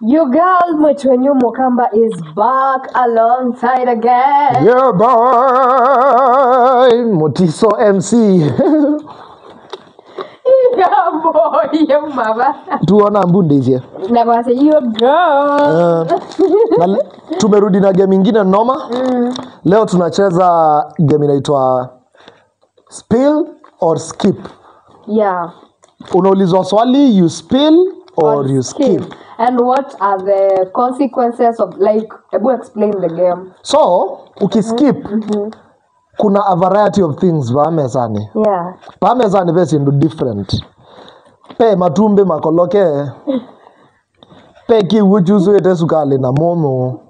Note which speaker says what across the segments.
Speaker 1: Your girl Mwetwenyu Mukamba is back alongside again.
Speaker 2: Yeah, bye. Mutiso MC.
Speaker 1: Yeah, boy, yeah, mama.
Speaker 2: Tuona mbunde.
Speaker 1: Na kwa say your girl.
Speaker 2: Tumerudi na game nyingine noma. Leo tunacheza game inaitwa Spill or Skip.
Speaker 1: Yeah.
Speaker 2: Unaulizwa swali, you spill or you skip.
Speaker 1: And what are the consequences of, like, ebu explain the game.
Speaker 2: So, ukiskip, kuna a variety of things vamezani.
Speaker 1: Yeah.
Speaker 2: Vamezani basi ndo different. Pe matumbe makoloke. Pe ki wujuzu ete sukali na mono.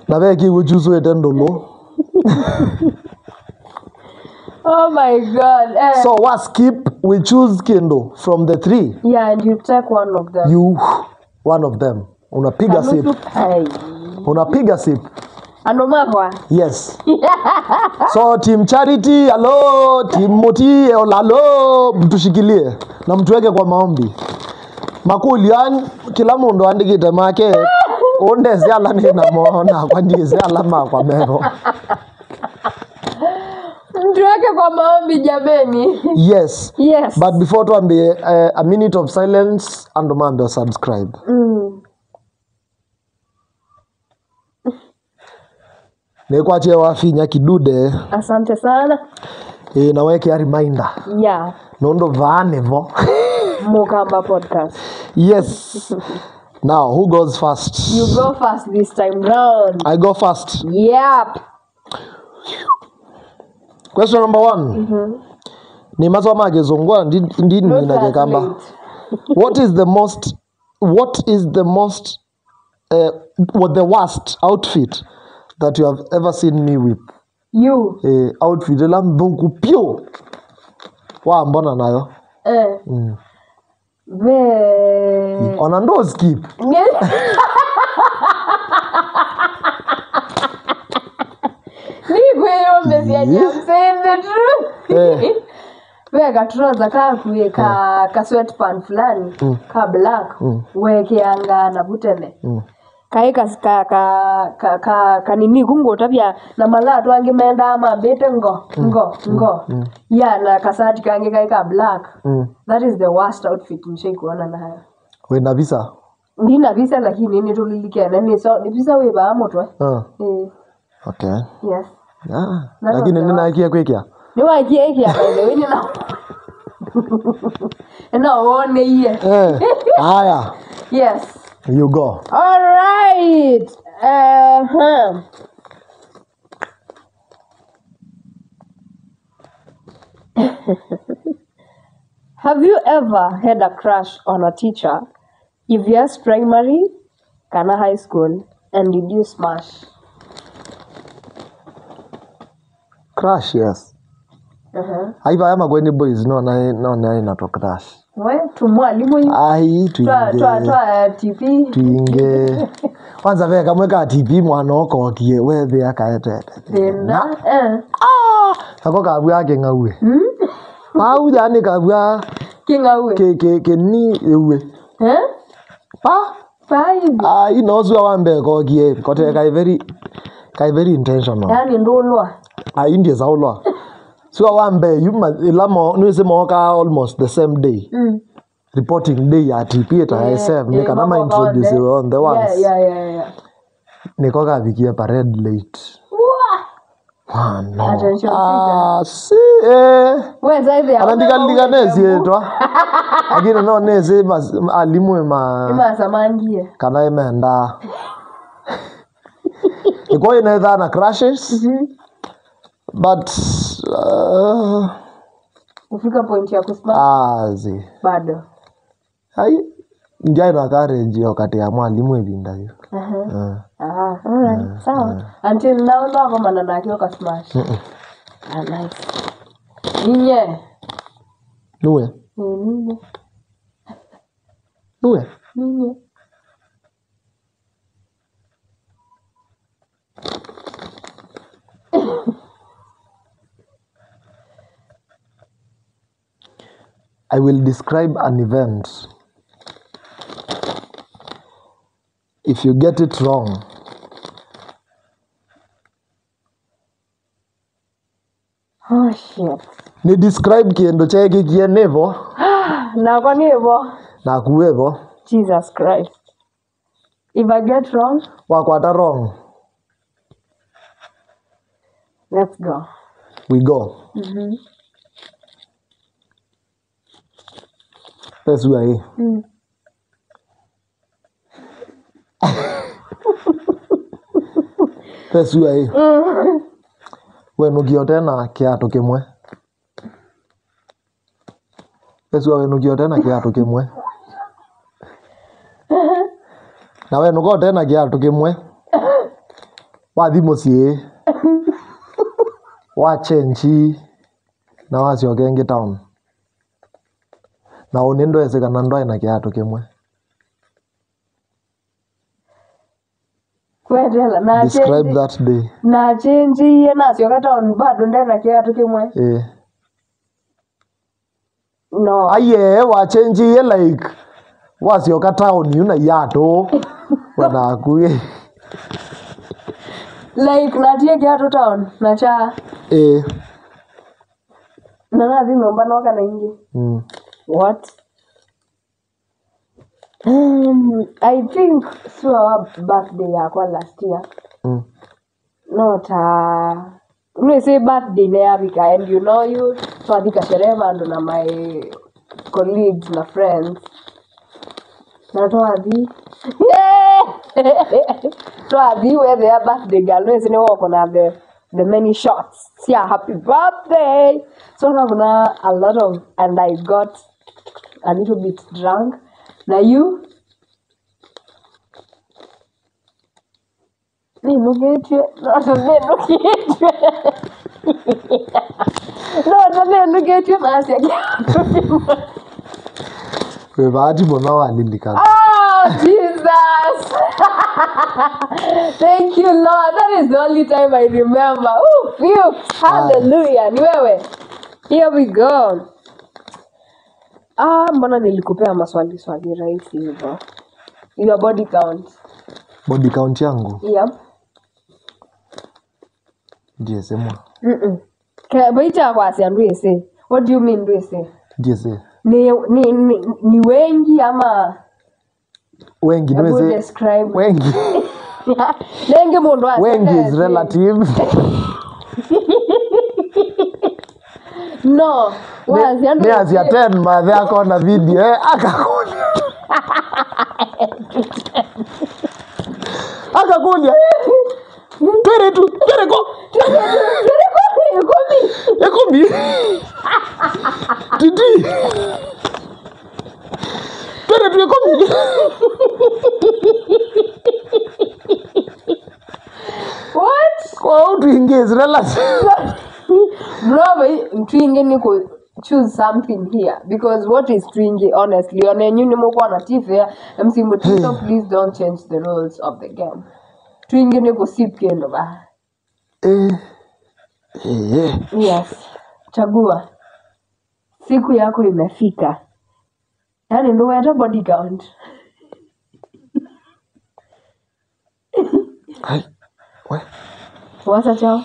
Speaker 2: Na pe ki wujuzu ete ndolo.
Speaker 1: Oh my God.
Speaker 2: So what skip, we choose kendo from the three.
Speaker 1: Yeah, and you take one of them.
Speaker 2: You, one of them. Unapiga sip. Unapiga sip.
Speaker 1: Anomakwa.
Speaker 2: Yes. So team Charity, hello, team Moti, hello, mtushikilie na mtuweke kwa maombi. Makulian kila mundu andikite make ondeze ala nina mona kwa ndize alama kwa mero.
Speaker 1: Mtuweke kwa maombi jameni.
Speaker 2: Yes.
Speaker 1: Yes.
Speaker 2: But before tuambie a minute of silence and mambo subscribe. Nekwache wafinya kidude.
Speaker 1: Asante sana.
Speaker 2: Naweke a reminder.
Speaker 1: Yeah.
Speaker 2: Nondo vanevo.
Speaker 1: Mukamba podcast.
Speaker 2: Yes. Now, who goes first?
Speaker 1: You go first this time round.
Speaker 2: I go first.
Speaker 1: Yep.
Speaker 2: Question number 1. Ni maswali ya Kizungu ndi nina Kikamba. What is the worst outfit that you have ever seen me with?
Speaker 1: You.
Speaker 2: Outfit la mbungu pio. Wa mbona nayo?
Speaker 1: Ve.
Speaker 2: Ona ndo skip.
Speaker 1: Ni kweli umesikia, I'm saying the truth. Weka trouser ka ka sweatpant fulani ka black wekeanga na butene. Kaeka ka nini kungo tabia na mala twangi menda ama bete ngo ngo ngo. Yeah, na kasati kange kaeka black. That is the worst outfit nishaikuona nayo.
Speaker 2: We na visa?
Speaker 1: Nina visa lakini ni tulilikia na ni so ni visa we ba motwe.
Speaker 2: Okay.
Speaker 1: Yes.
Speaker 2: Ah, lakini nina haki ya kuikia.
Speaker 1: Ni wa haki ya by the way nina. Na uone hiye.
Speaker 2: Haya.
Speaker 1: Yes.
Speaker 2: You go.
Speaker 1: All right. Have you ever had a crush on a teacher? If yes, primary, kana high school, and did you smash?
Speaker 2: Crush, yes. Aiba ama kweni boys no na no na na to crush.
Speaker 1: We tumwalimu hivi.
Speaker 2: Ai tuinge.
Speaker 1: Twa TP.
Speaker 2: Tuinge. Kwanza ve kamweka TP mwana oko kie we the akaete.
Speaker 1: Tena.
Speaker 2: Ah, ako kabwa ke ngauwe. Pau yani kabwa
Speaker 1: ke ngauwe.
Speaker 2: Ke ni ewe.
Speaker 1: Eh?
Speaker 2: Pa?
Speaker 1: Pa hivi.
Speaker 2: Ah, inozo wambe ko kie kote kai very intentional.
Speaker 1: Yani ndolwa.
Speaker 2: Ah, India zaulwa. So wambe you ilamo nwese moka almost the same day. Reporting day at TP at ISM nika nama introduce on the ones.
Speaker 1: Yeah.
Speaker 2: Nikoka vikia parade late.
Speaker 1: Wah.
Speaker 2: Ah no.
Speaker 1: Attention
Speaker 2: ah si
Speaker 1: Wewe zaidi ya.
Speaker 2: Anandika lika nezi etwa. Lakini no nezi alimu ma
Speaker 1: ima samangie.
Speaker 2: Kana imeenda. Iko inaenda na crashes. But
Speaker 1: ufika point ya kusema
Speaker 2: azi
Speaker 1: bado
Speaker 2: ai ndiye na courage wakati ya mwalimu ebinda hiyo.
Speaker 1: All right, sawa. Until now ndo kama na nakio ka smash. Ah, nice. Ninye.
Speaker 2: Nuwe.
Speaker 1: Ninye.
Speaker 2: Nuwe.
Speaker 1: Ninye.
Speaker 2: I will describe an event. If you get it wrong,
Speaker 1: Oh shit.
Speaker 2: Ni describe kindu kyekikie nivo.
Speaker 1: Nakwa nivo.
Speaker 2: Nakuwevo.
Speaker 1: Jesus Christ. If I get wrong,
Speaker 2: wakwata wrong.
Speaker 1: Let's go.
Speaker 2: We go. Pesua hii. Pesua hii. Wenukia tena kiatu kimwe. Pesua wenukia tena kiatu kimwe. Na wenuka tena kiatu kimwe. Wathi mucii. Wa change na wacioka ingi town. Na uni ndwesi kana ndwai na kiatu kimwe.
Speaker 1: Kwetela na
Speaker 2: describe that day.
Speaker 1: Na change iye nacioka town bado ndena kiatu kimwe. No.
Speaker 2: Aye, wa change iye like wacioka town yuna yatu wanakuye.
Speaker 1: Like natie kiatu town na cha. Na nathi nyumba noka na ingi. What? I think so our birthday yakwa last year. Not no say birthday ne yabika and you know you twathika sherehe bandu na my colleagues na friends. Na twathi. Twathi where their birthday girl no say wako na the many shots. Yeah, happy birthday. So na a lot of and I got a little bit drunk. Na you ni nugetwe no nugetwe no nugetwe basi.
Speaker 2: We bahati mbona walindikana.
Speaker 1: Oh Jesus. Thank you Lord. That is the only time I remember. Oh, phew. Hallelujah. Ni wewe. Here we go. Ah, mbona nilikupea maswali swali rahisi hivyo. Your body count.
Speaker 2: Body count yangu?
Speaker 1: Yep.
Speaker 2: Ndiye sema.
Speaker 1: Baita kwa si ndwese. What do you mean ndwese?
Speaker 2: Ndiye.
Speaker 1: Ni wengi ama
Speaker 2: wengi ndwese.
Speaker 1: Describe.
Speaker 2: Wengi.
Speaker 1: Wengi mundu ase.
Speaker 2: Wengi is relative.
Speaker 1: No.
Speaker 2: Ni azia 10 madhe akona video akakulia. Akakulia. Tere tu, tere ko.
Speaker 1: Tere ko,
Speaker 2: ekomi. Titi. Tere tu ekomi.
Speaker 1: What?
Speaker 2: Kwa utu is relative.
Speaker 1: Bro, twingi ni ku choose something here because what is twingi honestly on a new nimekuwa na tifia MC Mutiso, please don't change the rules of the game. Twingi ni ku sip kendo ba. Yes. Chagua. Siku yako imefika. Yaani ndio hata body count.
Speaker 2: Ai. We.
Speaker 1: Wasa chao.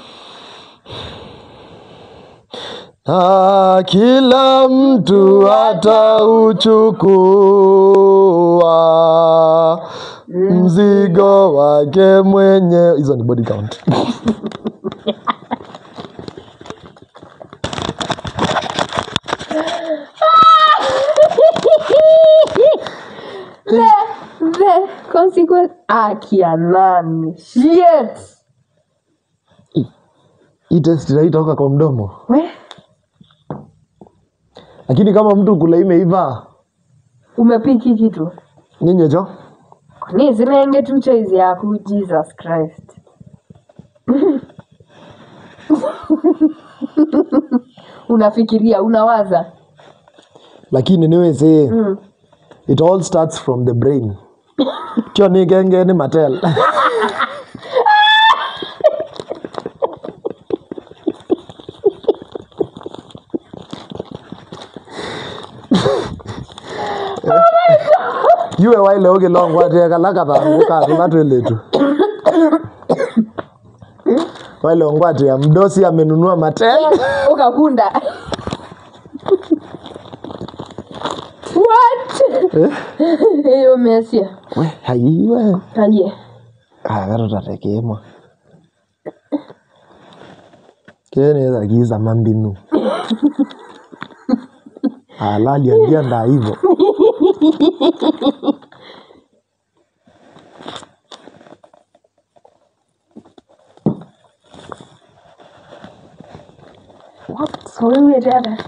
Speaker 2: Na kila mtu atauchukua mzigo wake mwenye. Hizo ni body count.
Speaker 1: The consequence. Akia nani. Shit.
Speaker 2: Hii test inaitoka kwa mdomo.
Speaker 1: We?
Speaker 2: Lakini kama mtu kula imeiva.
Speaker 1: Umepiki kitu.
Speaker 2: Ninyo jo?
Speaker 1: Ni zinenge tu choice yako Jesus Christ. Unafikiria, unawaza.
Speaker 2: Lakini niweze. It all starts from the brain. Kyo ni genge ni matel.
Speaker 1: Oh my God.
Speaker 2: Iwe waile ukilongwa tiekala kathangu katula twilitu. Waile ongwati ya mdosi amenunua matele.
Speaker 1: Ukakunda. What? Iyo mesia.
Speaker 2: We, haiwe.
Speaker 1: Aje.
Speaker 2: Ah, vero tatekemwa. Kene giza mambinu. Alali alienda hivyo.
Speaker 1: What? So wewe dada.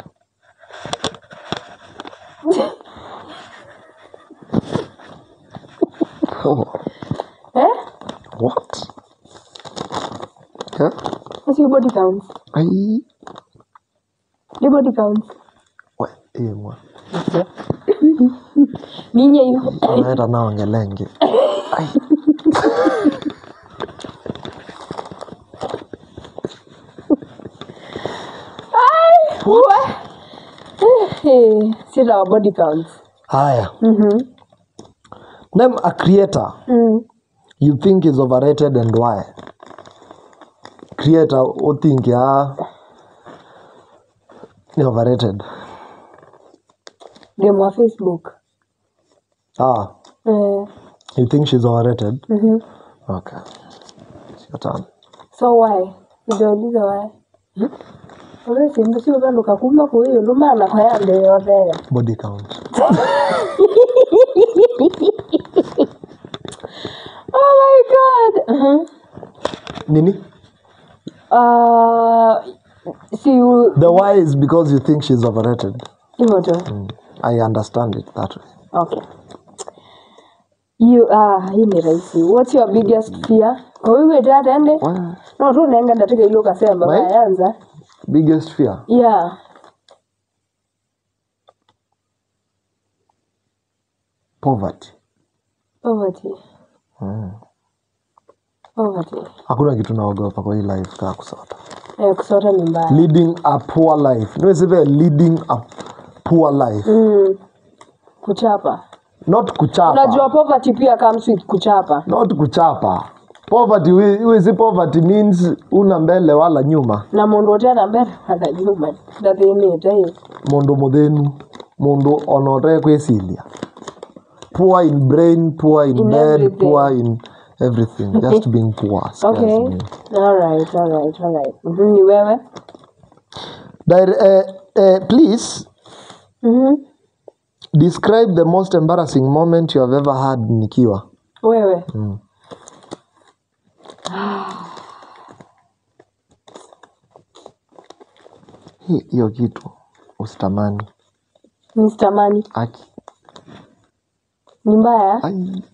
Speaker 2: Oh.
Speaker 1: Eh?
Speaker 2: What? Yeah?
Speaker 1: What's your body count?
Speaker 2: Ai.
Speaker 1: Your body count.
Speaker 2: We, mwa.
Speaker 1: Ninye hiyo.
Speaker 2: Naenda nao ngelenge. Ai.
Speaker 1: Ai. What? Sita body counts.
Speaker 2: Haya. Name a creator you think is overrated and why. Creator who think ya ni overrated.
Speaker 1: Dem wa Facebook.
Speaker 2: Ah. You think she's overrated? Okay. It's your turn.
Speaker 1: So why? Ndio why. Wewe si mtu sio bado kakuma kwa hiyo lumana kwa yande yote.
Speaker 2: Body count.
Speaker 1: Oh my god.
Speaker 2: Nini?
Speaker 1: See you.
Speaker 2: The why is because you think she's overrated.
Speaker 1: Imoto.
Speaker 2: I understand it that way.
Speaker 1: Okay. You hii ni rahisi. What's your biggest fear? Kwa wewe dada ende? No, tu naenga ndataka ile ukasema bayanza.
Speaker 2: Biggest fear?
Speaker 1: Yeah.
Speaker 2: Poverty.
Speaker 1: Poverty. Poverty.
Speaker 2: Hakuna kitu naogopa kwa hii life kama kusota.
Speaker 1: Kusota ni mbaya.
Speaker 2: Leading a poor life. No, it's leading a poor life.
Speaker 1: Kuchapa.
Speaker 2: Not kuchapa.
Speaker 1: Unajua poverty pia comes with kuchapa.
Speaker 2: Not kuchapa. Poverty, we see poverty means una mbele wala nyuma.
Speaker 1: Na mundu otena mbele wala nyuma. Ndathini tai.
Speaker 2: Mundu muthenu, mundu onote kwiciria. Poor in brain, poor in bed,
Speaker 1: everything.
Speaker 2: Poor in everything. Just being poor.
Speaker 1: Okay.
Speaker 2: Me.
Speaker 1: All right. Ni wewe?
Speaker 2: Please. Describe the most embarrassing moment you have ever had nikiwa.
Speaker 1: Wewe?
Speaker 2: Hiyo kitu usitamani.
Speaker 1: Nisitamani.
Speaker 2: Aki.
Speaker 1: Ni mbaya?
Speaker 2: Ai.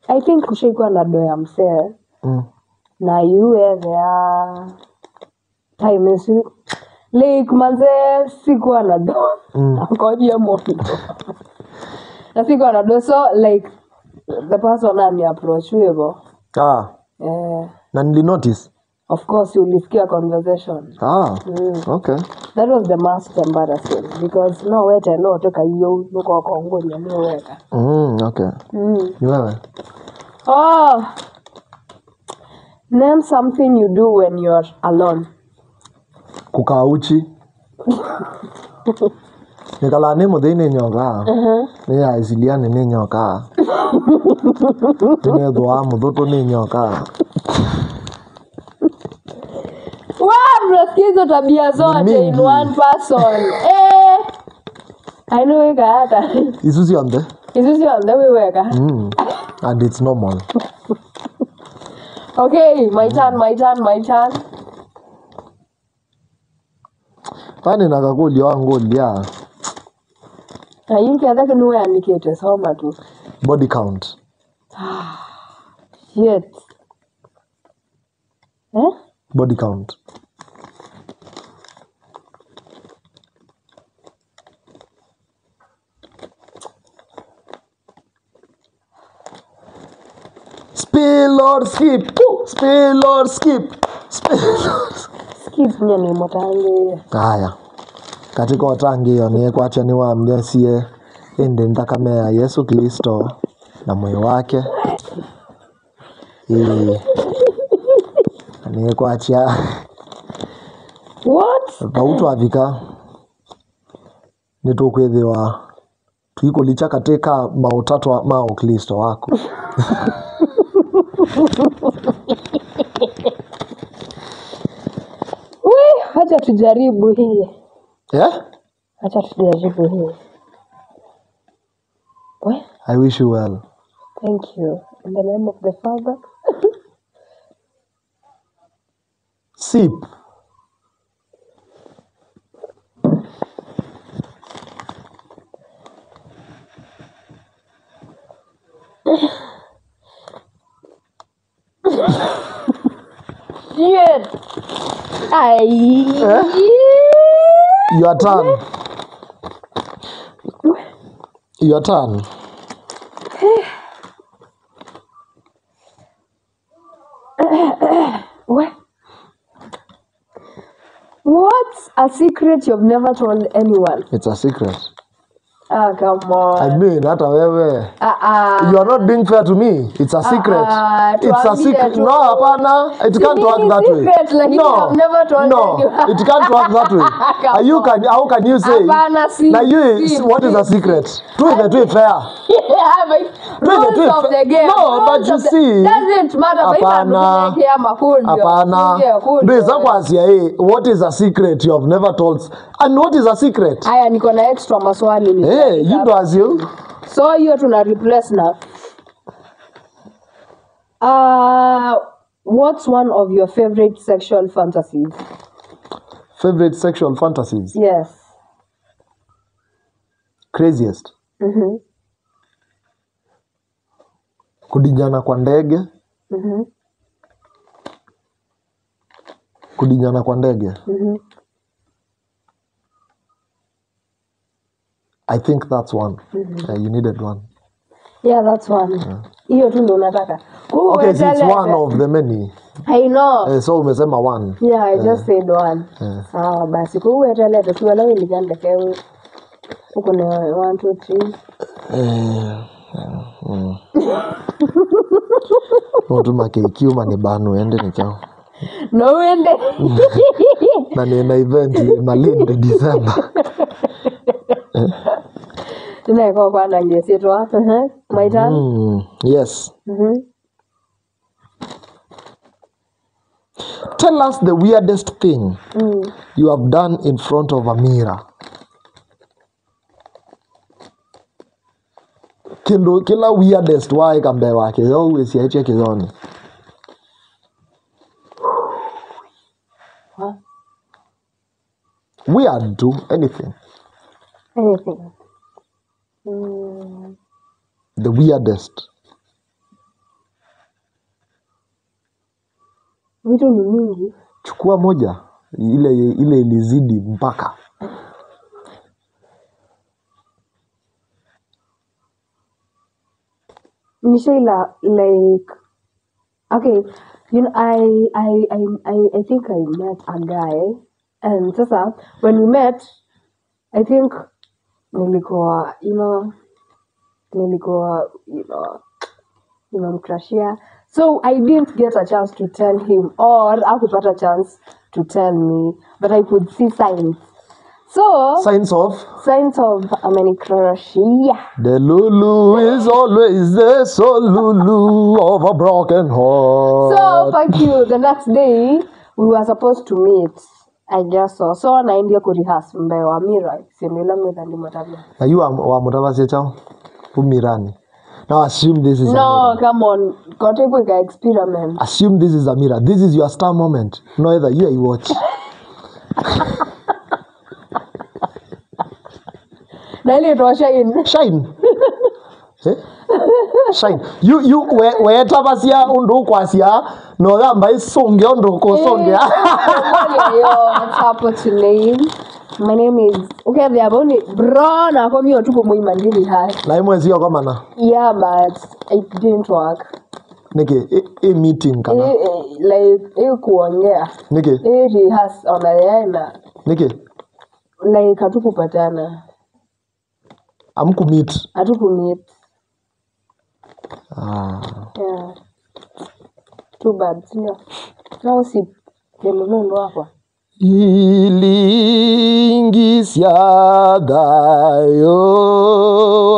Speaker 1: I think kushaikuwa na doya msee. Na yuwe there time is like manze sikuwa na do. Akojia moto. Na sikuwa na do, so like the person ani approach hivyo.
Speaker 2: Ah. Na nili notice.
Speaker 1: Of course ulisikia conversation.
Speaker 2: Ah. Okay.
Speaker 1: That was the most embarrassing because no wete no toka hiyo nuko kwa ngoni ni weka.
Speaker 2: Okay. Ni wewe?
Speaker 1: Oh. Name something you do when you're alone.
Speaker 2: Kukaa uchi. Nikala ni muthini nyoka. Ni ya isiliani ni nyoka. Ni thwa muthutu ni nyoka.
Speaker 1: Wow, mnasikia hizo tabia zote in one person. I know weka hata.
Speaker 2: Isusi ande.
Speaker 1: Isusi ande weka.
Speaker 2: And it's normal.
Speaker 1: Okay, my turn.
Speaker 2: Pani nakakulia wangulia.
Speaker 1: Na yinki ataka niwe anikete soma tu.
Speaker 2: Body count.
Speaker 1: Shit. Eh?
Speaker 2: Body count. Spill or skip. Spill or skip. Spill or skip.
Speaker 1: Kids mwenye ni motangi.
Speaker 2: Haya. Katika otangio ni kwacha ni wamjesie ende nthakame ya Yesu Kristo na moyo wake. Ni kwacha
Speaker 1: What?
Speaker 2: Bautu avika nitukwithiwa twikulicha katika mautatu ma Ukristo wako.
Speaker 1: We, acha tujaribu hii.
Speaker 2: Yeah?
Speaker 1: Acha tujaribu hii. We?
Speaker 2: I wish you well.
Speaker 1: Thank you. In the name of the Father.
Speaker 2: Sip.
Speaker 1: Shit. Ai.
Speaker 2: Eh? Your turn. Your turn.
Speaker 1: What? What's a secret you've never told anyone?
Speaker 2: It's a secret.
Speaker 1: Ah, come on.
Speaker 2: I mean, hata wewe. You are not being fair to me. It's a secret. It's a secret. No, hapana. It can't work that way.
Speaker 1: Like
Speaker 2: no.
Speaker 1: I've never told
Speaker 2: no.
Speaker 1: anyone.
Speaker 2: It can't work that way. You can, how can you say?
Speaker 1: Hapana, see.
Speaker 2: Now you, what is a secret? Do it fair.
Speaker 1: Yeah, but rules of the game.
Speaker 2: No, but you see.
Speaker 1: Doesn't matter.
Speaker 2: Hapana. Hapana. What is a secret you have never told? And what is a secret?
Speaker 1: Aya, niko na extra maswali.
Speaker 2: Hey, you do as you.
Speaker 1: So hiyo tuna replace now. What's one of your favorite sexual fantasies?
Speaker 2: Favorite sexual fantasies?
Speaker 1: Yes.
Speaker 2: Craziest.
Speaker 1: Mm-hmm.
Speaker 2: Kudijana kwa ndege.
Speaker 1: Mm-hmm.
Speaker 2: Kudijana kwa ndege.
Speaker 1: Mm-hmm.
Speaker 2: I think that's one.
Speaker 1: Mm-hmm.
Speaker 2: You needed one.
Speaker 1: Yeah, that's one. Hiyo tu ndio unataka.
Speaker 2: Okay, so it's one of the many.
Speaker 1: I know.
Speaker 2: So umesema one.
Speaker 1: Yeah, I just said one. Sawa basi. Kwa hiyo etelete tu wala iliganda kewe. Uko na 1 2 3.
Speaker 2: Mtu KQ mani banu ende ni chao.
Speaker 1: No uende.
Speaker 2: Na ni event Malindi December.
Speaker 1: Tuna kwa na ngesitwa. My turn.
Speaker 2: Yes.
Speaker 1: Mm-hmm.
Speaker 2: Tell us the weirdest thing you have done in front of a mirror. Kindu kila weirdest wae kambe wake always yaiche kizoni.
Speaker 1: Huh?
Speaker 2: Weird do anything.
Speaker 1: Anything.
Speaker 2: The weirdest.
Speaker 1: Vitu ni mingi.
Speaker 2: Chukua moja ile ile ilizidi mpaka.
Speaker 1: Nishaila like okay, you know, I think I met a guy and sasa when we met I think nilikuwa you know nimemcrushia. So I didn't get a chance to tell him or hakupata chance to tell me, but I could see signs. So
Speaker 2: signs of amenicrushia. The Lulu is always the solulu of a broken heart.
Speaker 1: So fuck you. The next day we were supposed to meet. I guess so. So naindia kurehearse mbe wa mira. Simila mira ndi matabia.
Speaker 2: Na you wa mutavasia chao? Umirani. Now assume this is
Speaker 1: no,
Speaker 2: a mirror.
Speaker 1: Come on. Got a quick experiment.
Speaker 2: Assume this is a mirror. This is your star moment. No either you watch.
Speaker 1: Na ile ito shine.
Speaker 2: Shine. Eh? Shine. You we tabasia undu kwasia no gamba isonge undu kosonge.
Speaker 1: Yo, what's up, what's your name? My name is okay, they have only bro na kwa mimi tuko muimandili hai.
Speaker 2: Na imwe sio kama na.
Speaker 1: Yeah, but it didn't work.
Speaker 2: Niki i meeting kana
Speaker 1: Like hii kuongea.
Speaker 2: Niki
Speaker 1: Hii rehearse ona
Speaker 2: niki
Speaker 1: like hatukupatana.
Speaker 2: Amku meet.
Speaker 1: Hatukumeet.
Speaker 2: Ah.
Speaker 1: Yeah. Too bad, sindio? Na usi ndio wako.
Speaker 2: Ilingisya thayo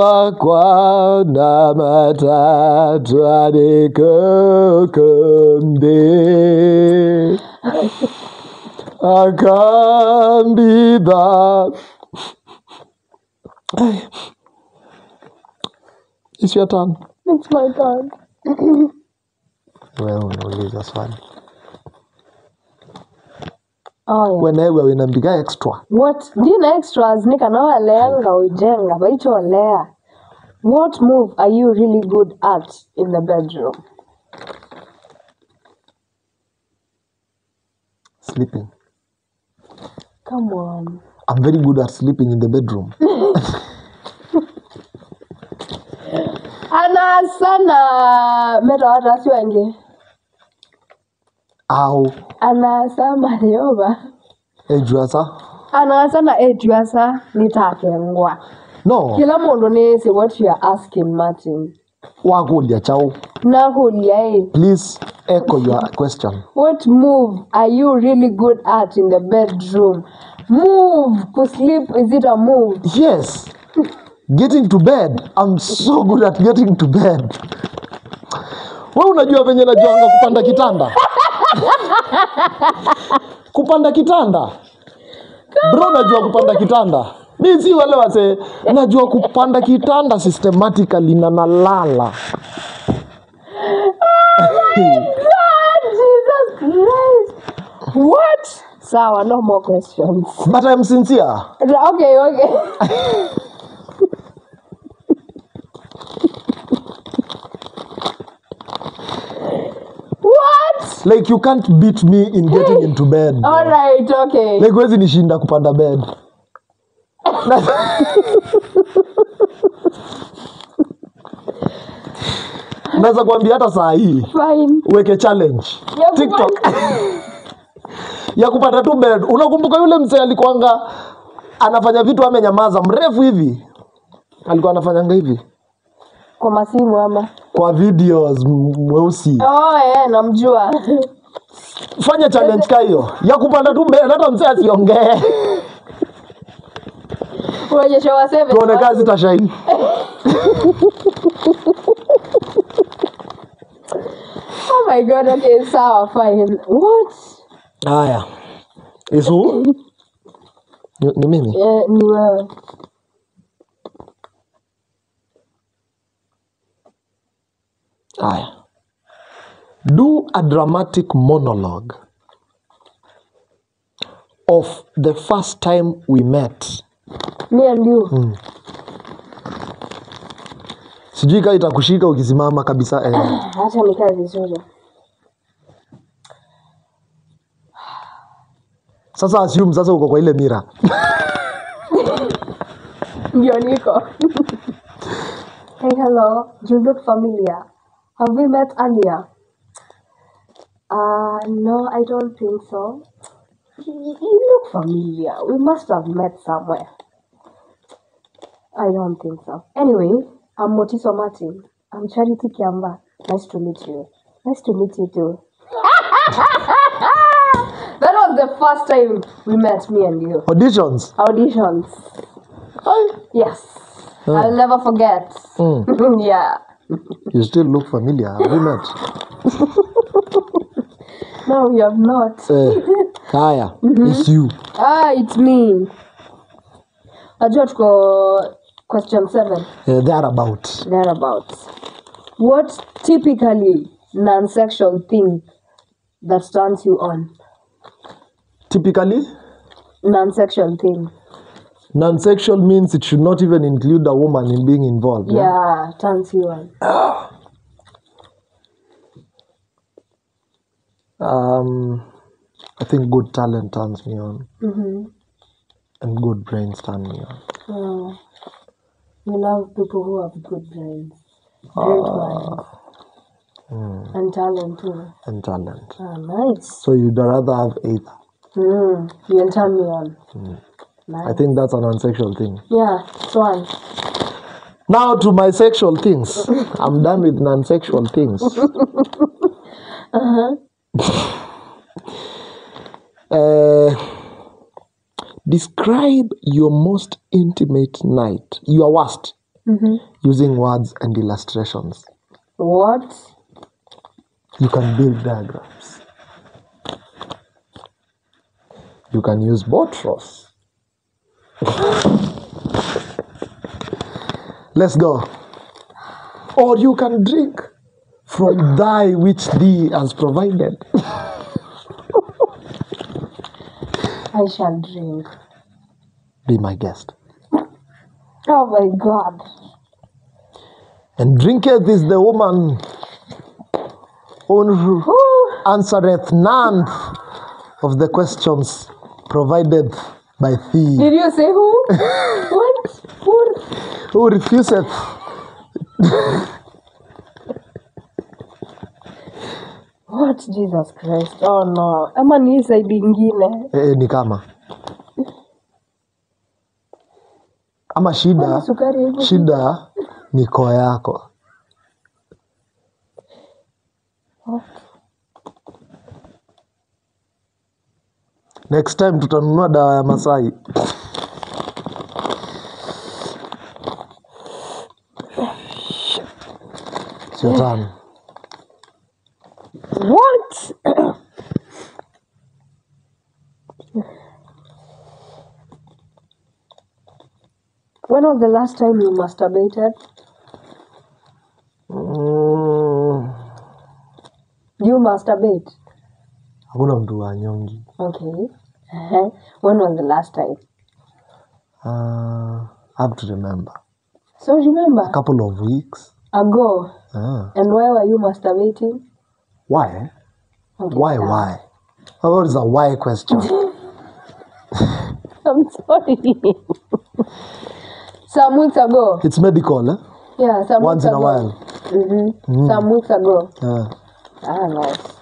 Speaker 2: akwa na matatu adekokonde akambidha. It's your turn.
Speaker 1: It's my turn.
Speaker 2: Wewe unauliza swali.
Speaker 1: Oh, yeah.
Speaker 2: Wenewe winambiga extra.
Speaker 1: What ndina extras nikanawalenga ujenga vaicholea. What move are you really good at in the bedroom?
Speaker 2: Sleeping.
Speaker 1: Come on.
Speaker 2: I'm very good at sleeping in the bedroom.
Speaker 1: Ana sana meta watu asiwange.
Speaker 2: Au
Speaker 1: Ana sama yoba.
Speaker 2: ejuasa.
Speaker 1: Ana sana ejuasa nitakengwa.
Speaker 2: No.
Speaker 1: Kila mundu ni say what you are asking Martin.
Speaker 2: Wakulia chao.
Speaker 1: Nahulia eh.
Speaker 2: Please echo your question.
Speaker 1: What move are you really good at in the bedroom? Move. Kusleep, is it a move?
Speaker 2: Yes. Getting to bed. I'm so good at getting to bed. Wewe unajua venye najuanga kupanda kitanda? Kupanda kitanda. Bro, najua kupanda kitanda. Mi si wale wase najua kupanda kitanda systematically na nalala.
Speaker 1: God, Jesus Christ. What? Sawa, no more questions.
Speaker 2: But I'm sincere.
Speaker 1: Okay, okay. What?
Speaker 2: Like you can't beat me in getting into bed. Bro.
Speaker 1: All right, okay.
Speaker 2: Like huwezi nishinda kupanda bed. Naweza kuambia hata saa hii
Speaker 1: Fine.
Speaker 2: uweke challenge
Speaker 1: Ya
Speaker 2: TikTok ya kupanda tu bed. Unakumbuka yule mzee alikuanga anafanya vitu amenyamaza mrefu hivi, alikuwa anafanyanga hivi
Speaker 1: Kwa masimu ama?
Speaker 2: kwa videos, mweusi.
Speaker 1: Oh, eh, namjua.
Speaker 2: Fanya challenge ka hiyo ya kupanda tu bed, hata mzee asiongee,
Speaker 1: Uonyeshe wa seven.
Speaker 2: tuone kazi tashaini.
Speaker 1: Oh my God, okay, sawa, fine. What?
Speaker 2: Haya, isu ni mimi.
Speaker 1: Eh, ni wewe.
Speaker 2: Haya, do a dramatic monologue of the first time we met.
Speaker 1: Me and you.
Speaker 2: Sijui kama itakushika ukisimama kabisa eh.
Speaker 1: Acha nikae vizuri.
Speaker 2: Sasa assume sasa uko kwa ile mira.
Speaker 1: Ndio niko. Hey, hello. You look familiar. Have we met earlier? No, I don't think so. You look familiar. We must have met somewhere. I don't think so. Anyway, I'm Motiso Martin. I'm Charity Kiamba. Nice to meet you. Nice to meet you too. That was the first time we met, me and you.
Speaker 2: Auditions.
Speaker 1: Auditions.
Speaker 2: Hi.
Speaker 1: Yes. I'll never forget. Yeah.
Speaker 2: You still look familiar. Have we met?
Speaker 1: No, we have not.
Speaker 2: Haya, it's you.
Speaker 1: Ah, it's me. Najua tuko question 7.
Speaker 2: Thereabout.
Speaker 1: Thereabouts. What typically non-sexual thing that turns you on?
Speaker 2: Typically?
Speaker 1: Non-sexual thing.
Speaker 2: Non-sexual means it should not even include a woman in being involved.
Speaker 1: Yeah, yeah, turns you on.
Speaker 2: I think good talent turns me on. And good brains turn me on.
Speaker 1: Oh, you love people who have good brains. Great minds. And talent too.
Speaker 2: And talent.
Speaker 1: Ah, nice.
Speaker 2: So you'd rather have either.
Speaker 1: You'll turn me on. Nice.
Speaker 2: I think that's an unsexual thing.
Speaker 1: Yeah, it's one.
Speaker 2: Now to my sexual things. I'm done with non-sexual things. Describe your most intimate night, your worst, using words and illustrations.
Speaker 1: What?
Speaker 2: You can build diagrams. You can use botros. Let's go. Or you can drink from thy which thee has provided.
Speaker 1: I shall drink.
Speaker 2: Be my guest.
Speaker 1: Oh my God.
Speaker 2: And drinketh is the woman who answereth none of the questions provided by thee.
Speaker 1: Did you say who? What? Who?
Speaker 2: Who refuseth?
Speaker 1: What? Jesus Christ. Oh no. Ama ni side ingine.
Speaker 2: Ni kama. Ama shida, shida ni koo yako.
Speaker 1: What?
Speaker 2: Next time tutanunua dawa ya Masai. It's your turn.
Speaker 1: What? When was the last time you masturbated? You masturbate?
Speaker 2: Hakuna mtu wa nyongi.
Speaker 1: Okay. When was the last time?
Speaker 2: I have to remember.
Speaker 1: So remember?
Speaker 2: A couple of weeks
Speaker 1: ago. And why were you masturbating?
Speaker 2: Why?
Speaker 1: Okay.
Speaker 2: Why? Why? What is a why question?
Speaker 1: I'm sorry. Some weeks ago.
Speaker 2: It's medical, eh?
Speaker 1: Yeah, some
Speaker 2: once
Speaker 1: weeks
Speaker 2: in
Speaker 1: ago.
Speaker 2: A while.
Speaker 1: Some weeks ago.
Speaker 2: Yeah.
Speaker 1: Ah, nice.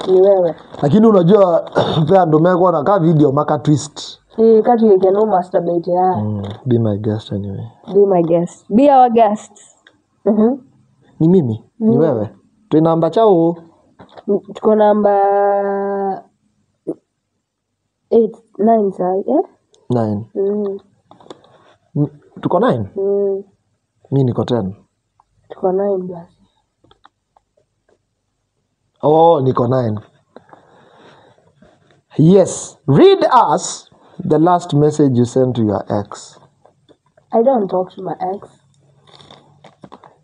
Speaker 1: Ni wewe.
Speaker 2: Lakini unajua pia ndo meko na ka video maka twist.
Speaker 1: Kati you can masturbate, yeah.
Speaker 2: Be my guest anyway.
Speaker 1: Be my guest. Be our guest.
Speaker 2: Ni mimi, ni wewe. Tuna namba chao.
Speaker 1: Tuko namba 8, 9 sai, eh?
Speaker 2: 9. Tuko 9? Mimi niko 10.
Speaker 1: Tuko 9 basi.
Speaker 2: Oh, niko 9. Yes. Read us the last message you sent to your ex.
Speaker 1: I don't talk to my ex.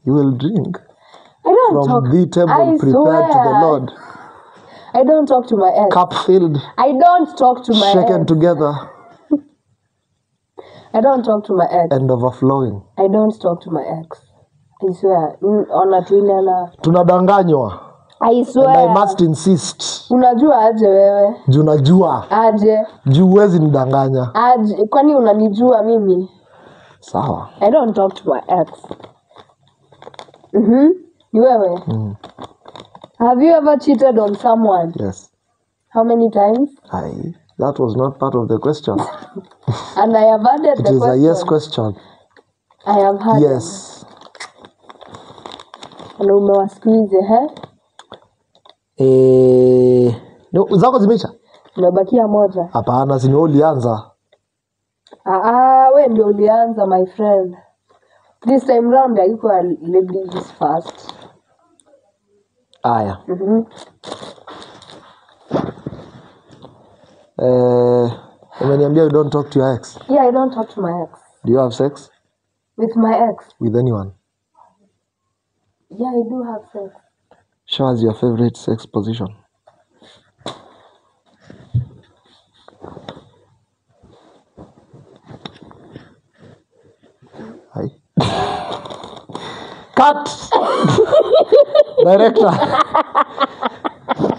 Speaker 2: You will drink.
Speaker 1: I don't
Speaker 2: from
Speaker 1: talk.
Speaker 2: The table
Speaker 1: I
Speaker 2: prepared
Speaker 1: swear.
Speaker 2: To the Lord.
Speaker 1: I don't talk to my ex.
Speaker 2: Cup filled.
Speaker 1: I don't talk to my
Speaker 2: shaken
Speaker 1: ex.
Speaker 2: Together.
Speaker 1: I don't talk to my ex.
Speaker 2: And overflowing.
Speaker 1: I don't talk to my ex. I swear. Ona tuinana.
Speaker 2: Tunadanganywa.
Speaker 1: I swear.
Speaker 2: And I must insist.
Speaker 1: Unajua aje wewe?
Speaker 2: Juu najua.
Speaker 1: Aje.
Speaker 2: Juu huwezi nidanganya.
Speaker 1: Aje. Kwani unanijua mimi?
Speaker 2: Sawa.
Speaker 1: I don't talk to my ex. Ni wewe? Have you ever cheated on someone?
Speaker 2: Yes.
Speaker 1: How many times?
Speaker 2: That was not part of the question.
Speaker 1: And I have added the
Speaker 2: It is
Speaker 1: question.
Speaker 2: A yes question.
Speaker 1: I have had.
Speaker 2: Yes.
Speaker 1: Na umewasikize, he?
Speaker 2: No, zako zimeisha?
Speaker 1: Nimebakia moja.
Speaker 2: Hapana, si ni wewe ulianza.
Speaker 1: Wewe ndio ulianza my friend. This time round haikuwa ladies first.
Speaker 2: Aya. Umeniambia you don't talk to your ex.
Speaker 1: Yeah, I don't talk to my ex.
Speaker 2: Do you have sex?
Speaker 1: With my ex.
Speaker 2: With anyone?
Speaker 1: Yeah, I do have sex.
Speaker 2: Show us your favorite sex position. Hi. Cut! Director.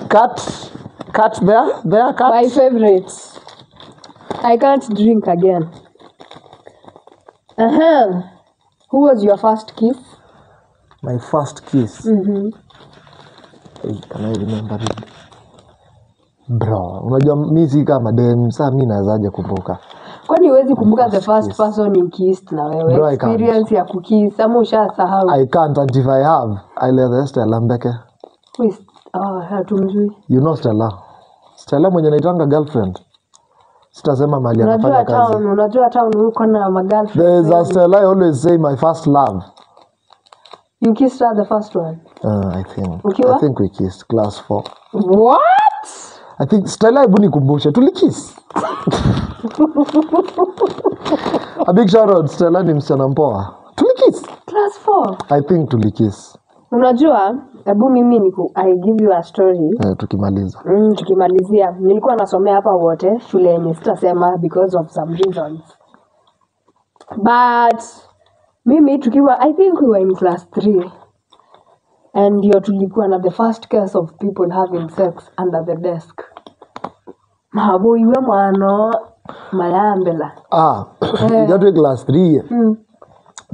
Speaker 2: Cut. Cut there. There, cut.
Speaker 1: My favorite. I can't drink again. Who was your first kiss?
Speaker 2: My first kiss? Can I remember it? Bro, unajua mi si kama dem, saa mi nawezaje kumbuka?
Speaker 1: Kwani huwezi kumbuka the first person you kissed na wewe?
Speaker 2: Bro, I can't.
Speaker 1: Experience ya kukiss ama ushasahau?
Speaker 2: I can't, and if I have, I let Stella Mbeke.
Speaker 1: Who is, oh, hatumjui.
Speaker 2: You know Stella. Stella mwenye naitanga girlfriend. Sitasema mahali
Speaker 1: Unajua
Speaker 2: anafanya kazi.
Speaker 1: town, unajua town huko na magirlfriend.
Speaker 2: There is a Stella I always say my first love.
Speaker 1: You kissed her the first one?
Speaker 2: I think.
Speaker 1: Ukiwa?
Speaker 2: I think we kissed class 4.
Speaker 1: What?
Speaker 2: I think Stella, hebu nikumbushe, tulikiss. A big shout out Stella, ni msichana mpoa. Tulikiss.
Speaker 1: Class 4.
Speaker 2: I think tulikiss.
Speaker 1: Unajua, hebu mimi niku, I give you a story.
Speaker 2: Tukimaliza.
Speaker 1: Tukimalizia, nilikuwa nasomea hapa wote shule yenye sitasema because of some reasons. But mimi tukiwa, I think we were in class 3. And ndio tulikuwa na the first case of people having sex under the desk. Maboiwe mwano mayambela.
Speaker 2: Ah, ijatwe class 3.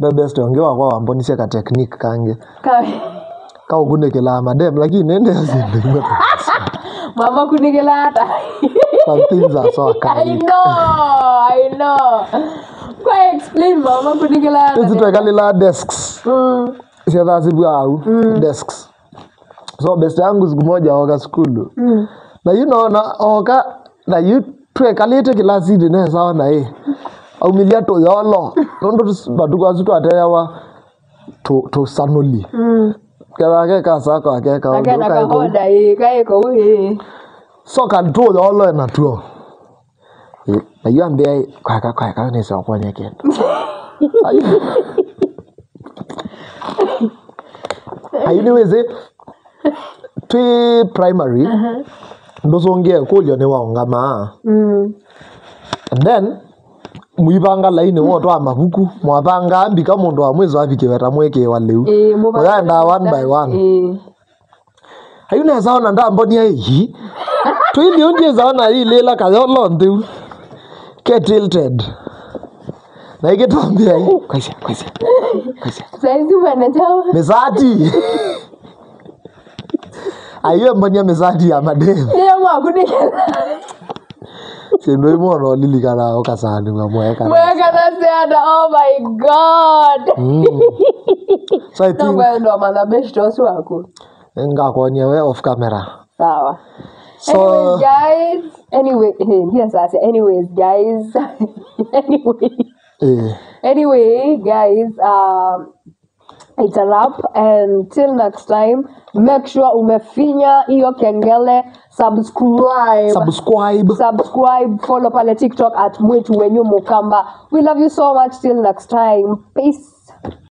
Speaker 2: The best ongewa kwa wambonisia ka technique kange. Ka ukunekela madem lakini nende azinde.
Speaker 1: Mama kunigela hata.
Speaker 2: Some things are so
Speaker 1: I
Speaker 2: archaic.
Speaker 1: know, I know. Kwa explain mama kunigela hata.
Speaker 2: Hizi twekalila desks. Siatha au desks. So best yangu siku moja oka skulu. Na you know na oka na you twekalite kilasini ne sawa na eh. Aumilia to yolo. Nondo batuko azuto ateyawa to sanoli. Kera ke ka sa ka ke ka
Speaker 1: Akena kahoda eh kaeko eh.
Speaker 2: So kan to yolo na tuo. Na yu ambia kwa ka kwa ka ne sa kwa nyeke. Ayiniweze twi primary ndosongie kulio ni waongama. And then muibanga laini woto amabuku mwabanga ambika mundu wa mwezo abikiweta mweke wa leu. Muganda one by one. Ayuna zaona ndambonia hii. Twili unje zaona hii lela kayolo ndu. Ke tilted. Na ikitwambia hii. Kwaisia kwaisia. Kwaisia.
Speaker 1: Saizi manager.
Speaker 2: Mezati. Ayo mbonia mezati ya madem.
Speaker 1: Ndio mwakunikela.
Speaker 2: Sindu imono lilikana okasani mwa mweka.
Speaker 1: Mweka na seada, oh my God.
Speaker 2: So I think
Speaker 1: ndo mother best osu wako.
Speaker 2: Ngakonye we off camera.
Speaker 1: Sawa.
Speaker 2: So
Speaker 1: anyways guys, anyway, yes I say anyways guys. Anyway. Anyway guys, it's a wrap, and till next time, make sure umefinya hiyo kengele, subscribe, follow pale TikTok at Mwitu Wenyu Mukamba. We love you so much. Till next time, peace.